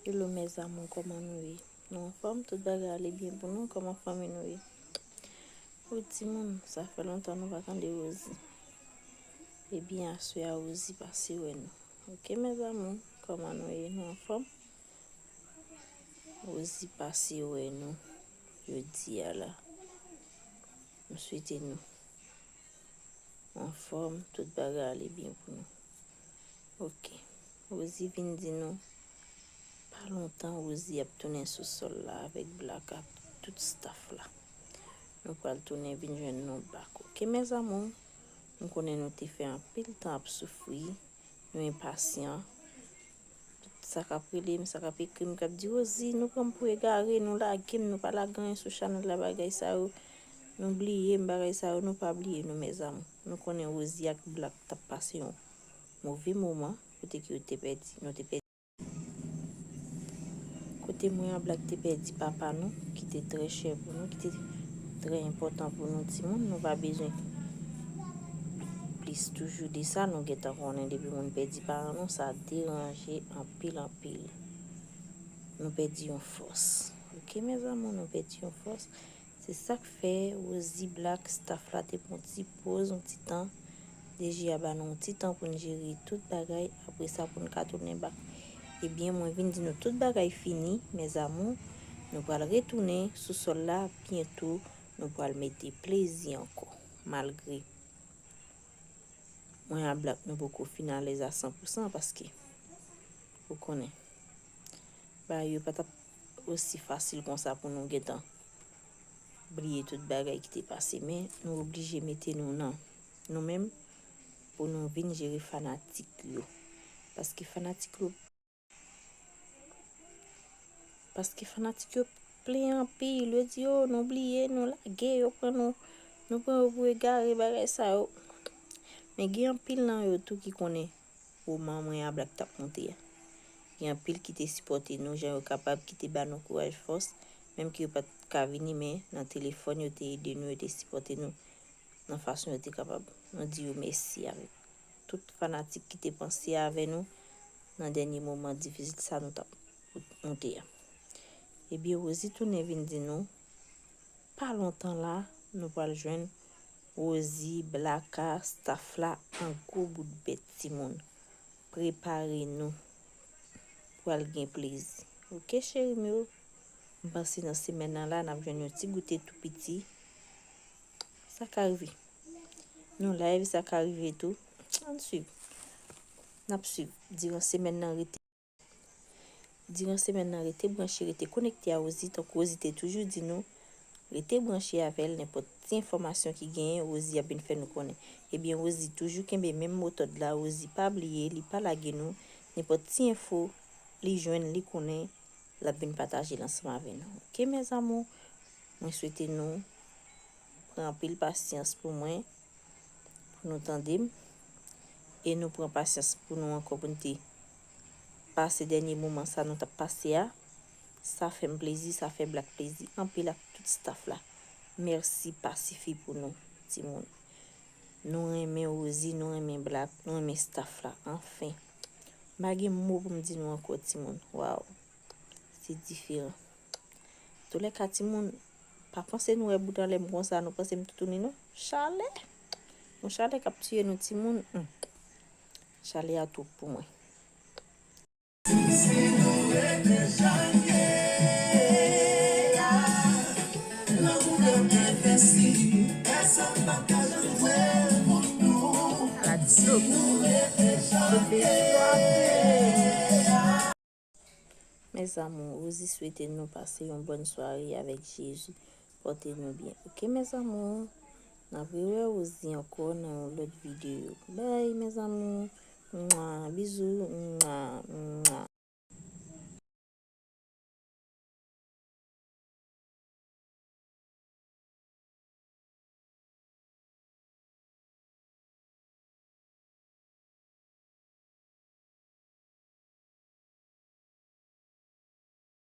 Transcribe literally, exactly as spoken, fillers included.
Hello mes amours, kòman nou ye? Nou anfòm? Tout bagay ale byen pou nou? Kòman fanmi nou ye? Wi timoun, sa fè lontan nou pa tande Rosie. Ebyen aswè a Rosie pase wè nou. Ok mes amours, kòman nou ye? Nou anfòm? Rosie pase wè nou jodi a la. M swete nou anfòm, tout bagay ale byen pou nou. Ok. Rosie vin di nou pa lontan Rosie ap tounen sou sòl la avèk Black ak tout staff la. Nou pral tounen vin jwenn nou back. Ok mes amours, m konnen nou te fè anpil tan ap soufri, nou enpasyan. Sa k ap rele m, sa k ap ekri m, k ap di Rosie, nou pran m pou egare, nou lage m, nou pa lage anyen sou chanèl la, bagay sa yo. Nou bliye m, bagay sa yo, nou pa bliye nou mes amours. Nou konnen Rosie ak Black t ap pase yon move moman kote ke yo te pèdi, nou te pèdi. Kote mwen ak Black te pèdi papa nou, ki te trè chè pou nou, ki te trè enpòtan pou nou timoun, nou pa bezwen plis toujou de sa, nou gentan konnen depi moun pèdi paran nou, sa deranje anpil, anpil. Nou pèdi yon fòs. Ok mes amours, nou pèdi yon fòs. Se sa k fè Rosie, Black, staff la te pran yon ti poz, yon ti tan. D J a ba nou yon ti tan pou n jere tout bagay. Apre sa, pou n ka tounen back. Ebyen, mwen vin di nou tout bagay fini, mes amours. Nou pral retounen sou sòl la byento. Nou pral mete plezi ankò. Malgre mwen ak Black, nou poko fin alèz a san pou san, paske ou konnen, bagay yo pa t ap osi fasil konsa pou nou gentan bliye tout bagay ki te pase, men nou oblije mete nou nan nou menm pou nou vin jere fanatik yo. Paske fanatik yo, paske fanatik yo plenyen anpil, yo di yo nou bliye, nou lage, yo pran nou, nou pran yo pou egare, bagay sa yo. Men gen anpil nan yo tou ki konnen moman mwen ak Black t ap monte a. Gen anpil ki te sipòte nou jan yo kapab, ki te ba nou kouraj, fòs, menm ke yo pa t ka vini, men nan telefòn yo te ede nou, yo te sipòte nou nan fason yo te kapab. Nou di yo mèsi avèk tout fanatik ki te panse avè nou nan dènye moman difisil sa nou t ap monte a. Ebyen, Rosie tounen vin di nou, pa lontan la, nou pral jwenn Rosie, Blaka, staff la, an gwo bout bèt timoun. Prepare nou. Pral gen plezi. Ok, cheri m yo? M panse nan semèn nan la, n ap jwenn yon ti goute tou piti. Sa ka rive. Nou live, sa ka rive tou. Ann swiv. N ap swiv. Diran semèn nan, rete. Diran semèn nan, rete branche, rete konekte a Rosie, tankou Rosie te toujou di nou, rete branche avè l, nenpòt ti enfòmasyon ki genyen, Rosie ap vin fè nou konnen. Ebyen, Rosie toujou kenbe menm metòd la, Rosie pa bliye, li pa lage nou, nenpòt ti enfo li jwenn, li konnen, l ap vin pataje l ansanm avè nou. Ok, mes amours, mwen swete nou pran anpil pasyans pou mwen, pou nou tande m, e nou pran pasyans pou nou ankò, pou n te pase dènye moman sa nou t ap pase a. Sa fè m plezi, sa fè Blak plezi anpil ak tout staff la. Mèsi pa sifi pou nou, timoun. Nou renmen Rosie, nou renmen Blak, nou renmen staff la. Anfen, m pa gen mo pou m di nou ankò, timoun. Waw, se diferan. Toulèka, timoun, pa panse nou wè bout anlè m konsa, nou panse m toutouni non. Chalè! Yon chalè k ap tiye nou, timoun. Hmm. Chalè a twòp pou mwen. Mes amours, Rosie swete nou pase yon bòn sware avèk Jezi. Pòte nou byen. Ok, mes amours? N ap rewè Rosie ankò nan yon lòt videyo. Bye, mes amours. Mwa, bizou. Mwa, mwa.